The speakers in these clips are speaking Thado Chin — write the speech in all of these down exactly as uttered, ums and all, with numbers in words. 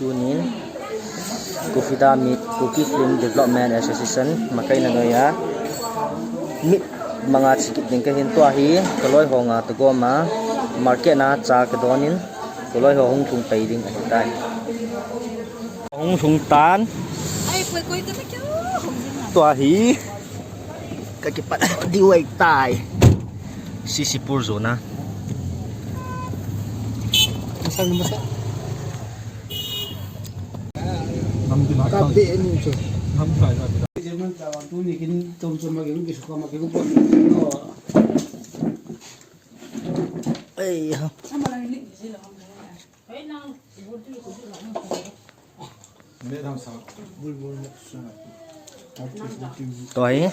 Tunin Kufida Meet, Kuki Film Development Association, makaina noiya meet manga chikit ding kahin, tua hi kaloi ho nga tagom a market na cha kadonin, kaloi ho hung lhung pai ding ahitai. Hung lhung tan. Ai, koi, koi, koi, koi, hung ding na. Tua hi kakipat diu ahitai. Sisipur zona. Masal na masal. Kap de ni chu. German ta wan tu ni kin tom som ma kin ki su ka ma kin ko. Ei ha. Tua hi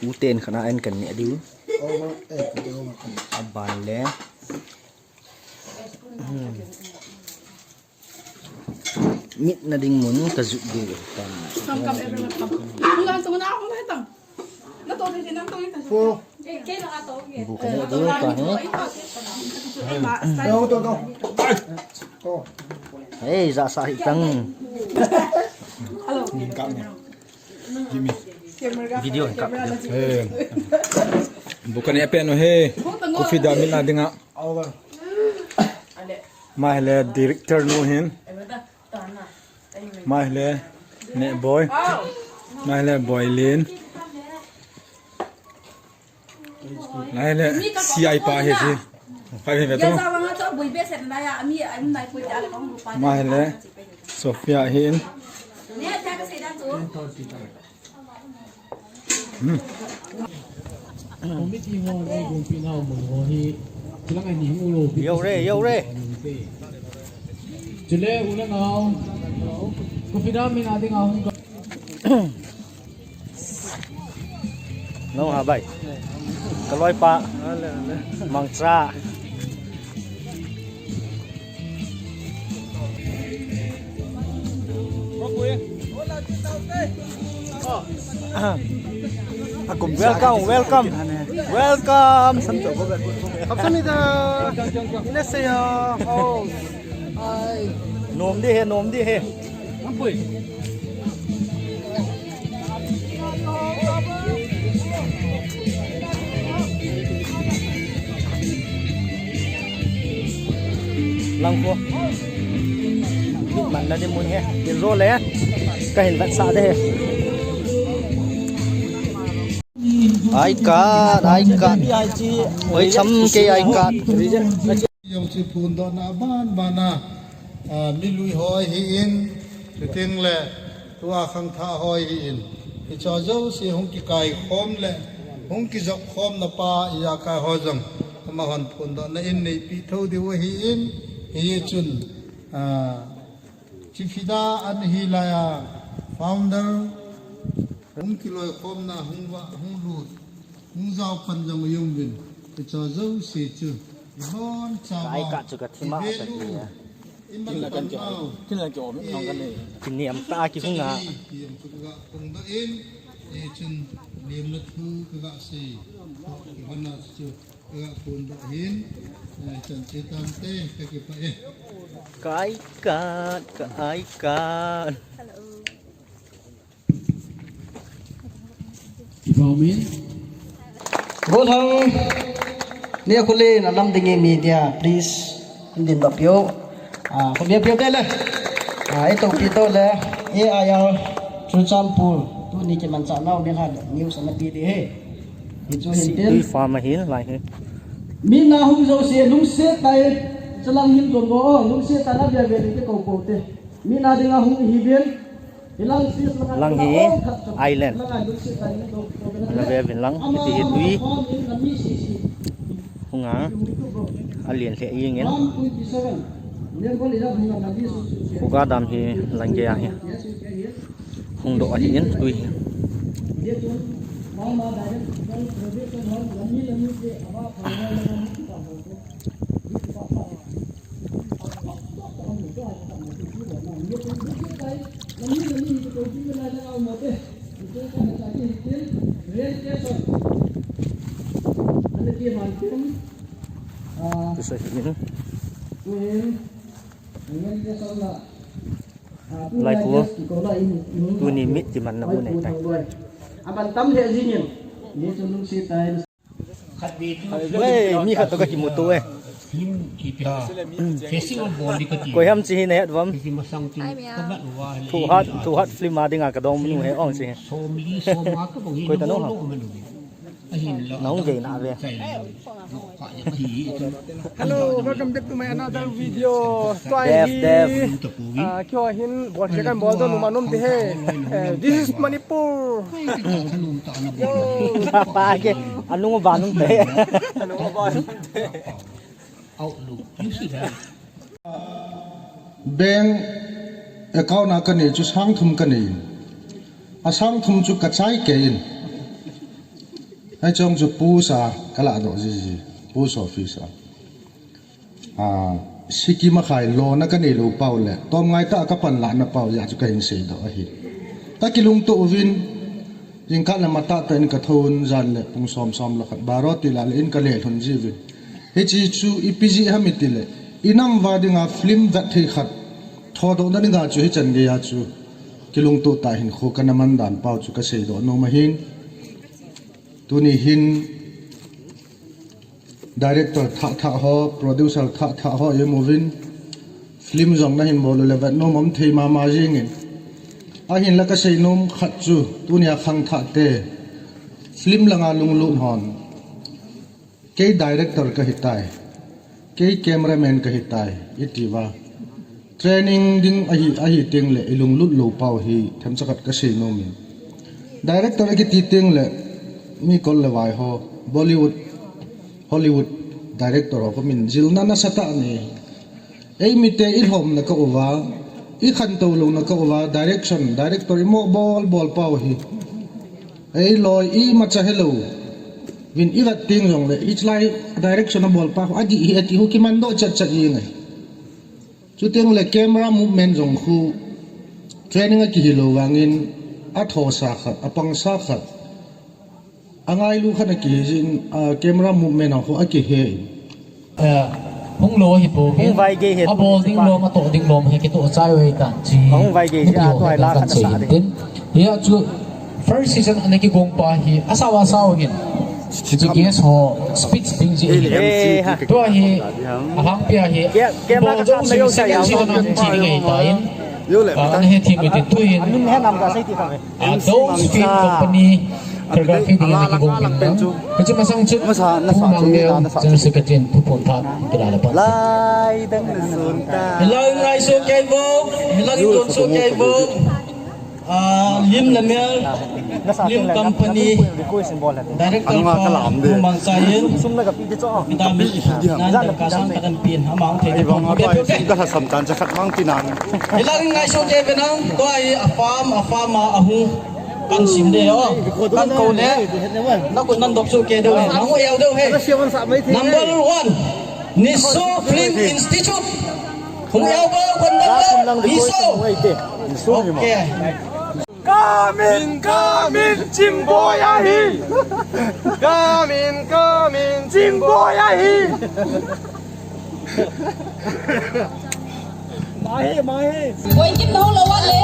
uten khana en kan ne diu. Aban le. Hmm. Meet na ding mun ka jut ding ka. Kam, kam, everyone, kam. Ang lahat sa mga ako na itang. Nato din ang tawin ta. Bu ka ne diu ka he. Hey, ja sa hi tang. Hello. Gimme. Video ka. Hey. Bu ka ne pen o he. Kufida meet na dinga. Ama hi le director nu hin. Ama hi le Nehboi. Ama hi le Boilin. Ama hi le C I pa hi ji. Pai ve to. Ama hi le Sophia hin. Hmm. Committee ho le gumpi nau mun ho hi, chilang ani hung lo pi. Yo re, yo re. Chule u le nau. Kufida meet na dinga hung ka. No ha bai. Kaloi pa. Mangcha. Welcome, welcome. Welcome. Kamsahamnida. Inasaya. Oh. Hi. Nom di he, nom di he. Lang ko. Man na di mun he. Din ro le. Ka hin vat sa de he. Ai kat, ai kat. Oi cham ke ai kat. Jong chu phondohna aban bana, ah, milui ho hi in, chuteng le tua khangthah ho hi in, hicho jouse hung kikai khom le hung kijop khomna pa ijakai ho jong amahon phondohna in neipi tho diu ahi in, hichun, ah, Kufida an hi laiya founder, hung kiloikhomna, hung va, hung lut, hung jao pan jong jong vin, hicho jouse chu ibon chauva, ai ka chu ka thima ka ti ya. Iman pan nau. Kin la ki om nong kan ni. Kiniam ta ki hung a. Kiniam chu ka phongdoh in, hichun niamna thu ka sei. Kihonna chu. Ka phondoh hin, eh, chan che tante, ka kipah e. Ka ai kat, ka ai kat. Kipah min. Gothang, ni khule na lam ding e media, please. Din ba pio. Ah, khule pio te le. Ah, ito pito le. A I R Churachandpur. Tuni kimanchah nau ni ha news ana pi di he. Hichu hin tin. Tui farm ahin lai hi. Meet na hung jouse lungset tah in. Chulang hin don bo, lungset tah in na bia bia ding te kou pou te. Meet na dinga hung hi vin. Hilang sis lang hi island. Ana ve vin lang. Hiti hi tui. Hung a. Alien le ing in. Khuga dam hi lang ke ahi. Hung doh ahi in tui hi. Tusa hi in. Lai pu. Tuni meet kimanna mun ahitai. Aman tam le jingin. Ni chu lungsi tai. Khat ve tu. Hei, mi khat toh kakimuto e. Film ipi ham. Festival bol di kati. Koi ham chi hi nahet uvam? Kati masang tu. Kamat uva le. Thuhat, thuhat film a dinga kadong nu hi ong chi hi. Somli, somnga kabang hi. Koi tanu ham? Nahung gei na ve. Hello, welcome back to my another video. Tua hi, ah, keiho hin bol kei kan bol ding um anom ti he. Eh, this is Manipur. Yo. Pa ke, anung ba nung te. Anung ba nung te. Outlook. You see that? Bank account a kanei chu sang thum kanei in. A sang thum chu kachai kei in. Hiche chu post a kaladoh jiji. Post office a. Ah, Sikkim a khai loan a kanei lou pau le. Tomngai tah a kapan lahna pau jeh chu kahin seidoh ahi. Kakilungto uvin. Jingkah le matah tah in kathou un jan le pung som som le khat baro ti lah le in kalelhun jiuvin. Hiche chu ipi jeh ham iti le, inam uva dinga film vet thei khat thodohna dinga chu hichan geiya chu kilungto tah hinkho kana man dan pau chu kaseidoh nom ahin. Tuni hin director thah thah ho, producer thah thah ho i um uvin, film jong nahin bol u le vet nom um thei mama jingin. Ahinla kasei nom khat chu, tunia khangthah te, film langa lunglut hon. Kei director kahitai, kei cameraman kahitai, iti uva. Training ding ahi, ahi teng le, ilunglut lou pau hi, themcha khat kasei nom in. Director akiti teng le, mi kol le vai ho, Bollywood, Hollywood director ho, komin jilna nasatah nei. Eimite ilhomna kah uva, ikhantou louna kah uva, direction, director imo bol bol pau hi. Eiloi imacha helou vin ivet teng jongle, hichelai direction abol pa ho, adih hi ati ho kimandoh chat chat inge. Chuteng le camera movement jong khu training akihi lou vangin athosa khat, apangsa khat, angailu khat akihi jin, ah, camera movement a khu akihe in. Eh, hung lou hi po. Hung vai gei hi. Abol ding lom, atoh ding lom hi kitoh chai uve tan chi. Hung vai gei hi, atoh lai khat sa ding. Hia chu first season ana kigong pa hi asao asao hin. Hiche guest ho speech ding ji. Eh, ha. Tua hi, alhangpi a hi. Ke-, camera ka sa yo sa ya. Second season a chi ngai ta in. Yo le. Ah, ana hethem utin tu hin. Amin he nam ka sei ti kha ve. Ah, Dose Film Company choreography ding ana kigong ding. Hiche masang chu Pu Mangleo, General Secretary in thuphon phat kila le pan. Lai dang na sun ta. Hilang ngai so kei vo, hilang don so kei vo. Ah, lim le mel, lim company director pa Pu Mangchai in. Midang nan ka sang ka dan pin, amang thei. Ai vang abai, ka sam tan cha khat mang tinan. Hilang ngai so kei ve nang, tua hi a farm, a farm a, a hung. Kan sim de o. Kan kou le. Na kun nan dop su ke de o. Nang u yau de o he. Number one. Niso Film Institute. Hung yau bo kun de o. Niso. Okay. Kamin, kamin, chimboy ahi. Kamin, kamin, chimboy ahi. Mahe, mahe. Koi kim no lo wa le.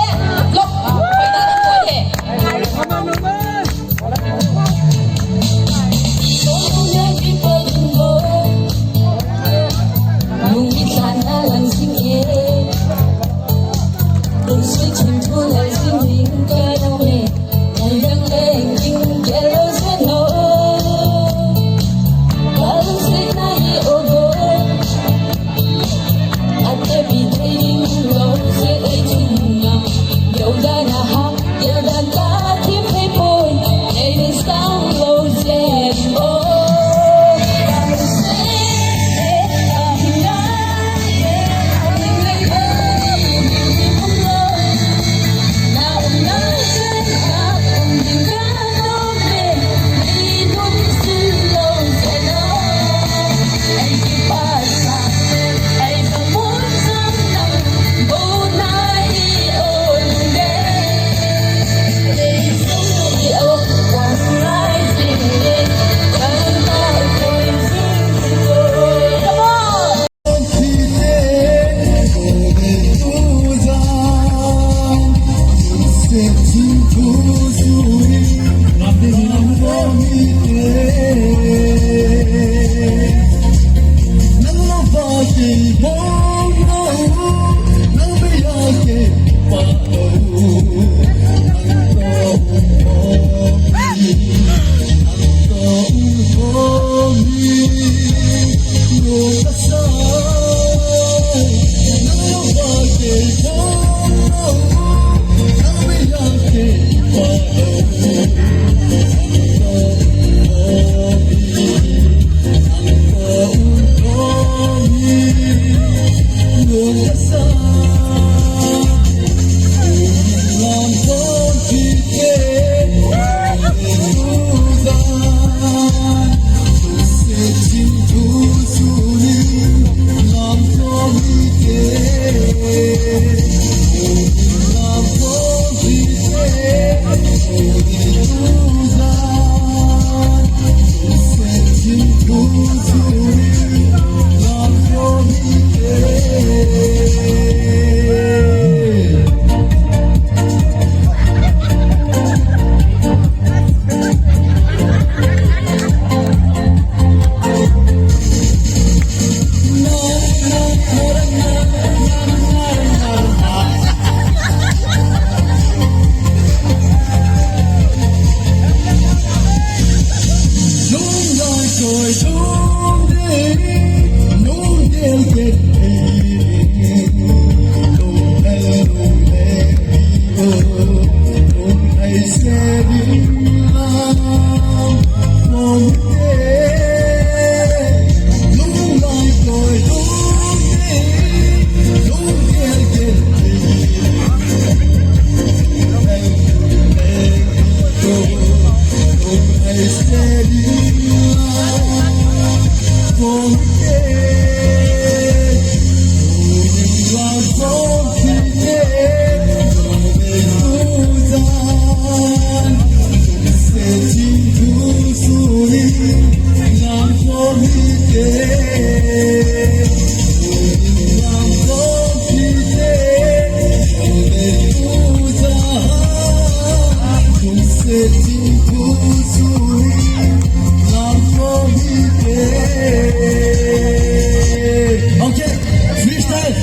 Lok. Koi ta na koi he. Okay, freestyle.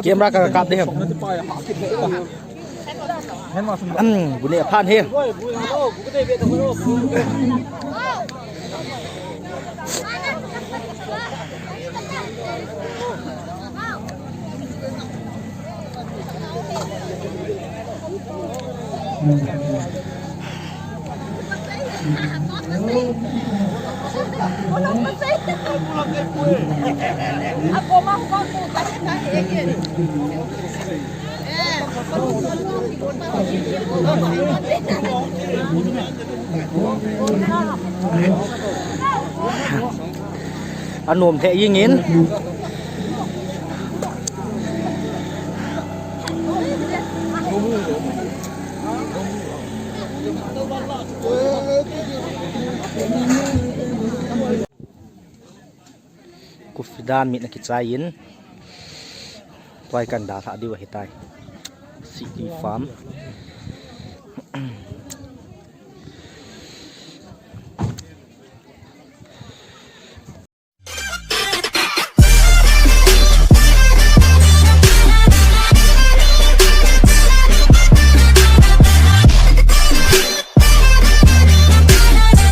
Camera ka kap de hem. Hmm, bu ne phan he. Anom thei jingin. Kufida mit na kichai in. Tuai kan dalha diu ahitai. City Farm.